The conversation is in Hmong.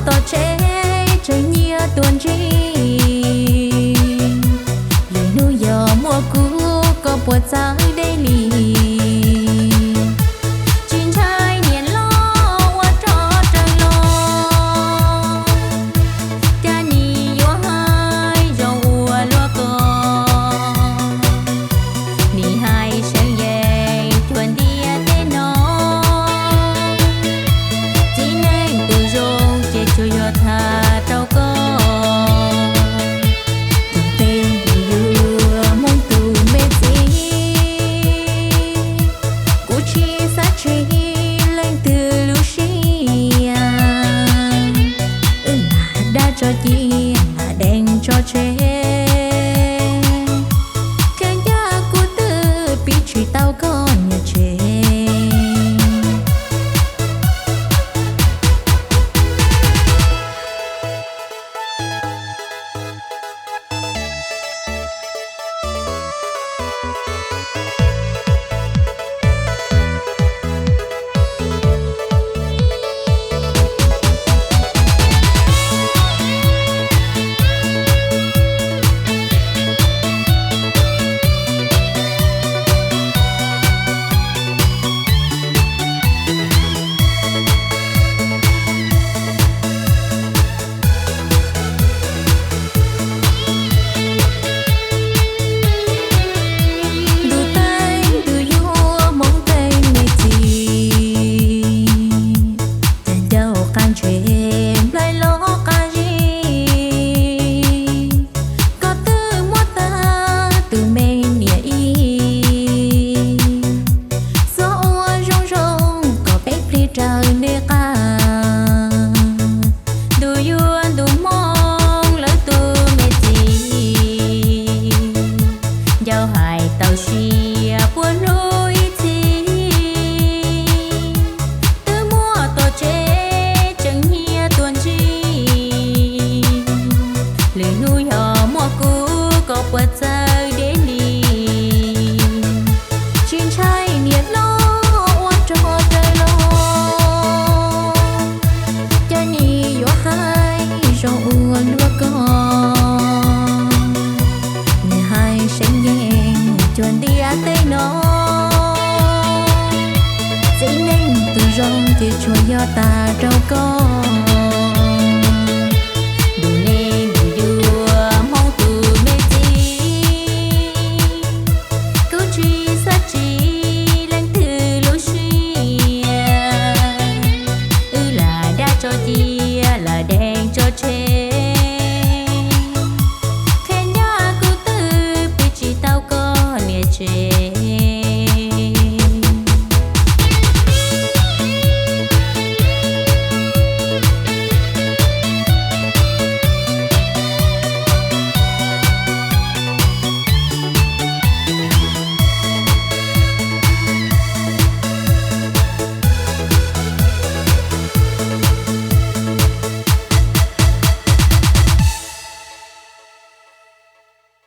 Tom tsev tseem nyias tuaj ntsib, lwm hnub yog muaj kuv koj puas txawj deb li? Tsis ntshai niam loj ua rog raws los, cas nim yuav hais zoo ua luaj ko. Nim hais seev yees cuag ntiaj teb no, txiv neej tus zoo ces tsuas yog tham rau koj. Tus teb tus yuav hmoob tus me txiv, kuv tsis xav tsim leej twg lub siab. Wb lam dab tso ci, lam dees tso tseg, thiab ncaj kuv twb pib tsis tau koj niam tsev. Ntuj teeb ntuj yuav hmoob teeb me txiv, cas ncauj qab ntshe nplaig los qab zib. Koj twb muab tag tus me niam ib, txhob ua zoo zoo kom peb plig raws ntiaj qab. Ntuj yuav ntuj hmoob lawv tus me txiv, ncauj hais tau sia puas hlub ib txhis. Twb muaj tom tsev tseem nyias tuaj ntsib, lwm hnub yog muaj kuv koj puas txawj deb li? Tsis ntshai niam loj ua rog raws los, cas nim yuav hais zoo ua luaj ko. Nim hais seev yees cuag ntiaj teb no, txiv neej tus zoo ces tsuas yog tham rau koj. Ntuj neej ntuj yuav hmoob tus me txiv, kuv tsis xav tsim leej twg lub siab. Wb lam dab tso ci, lam dees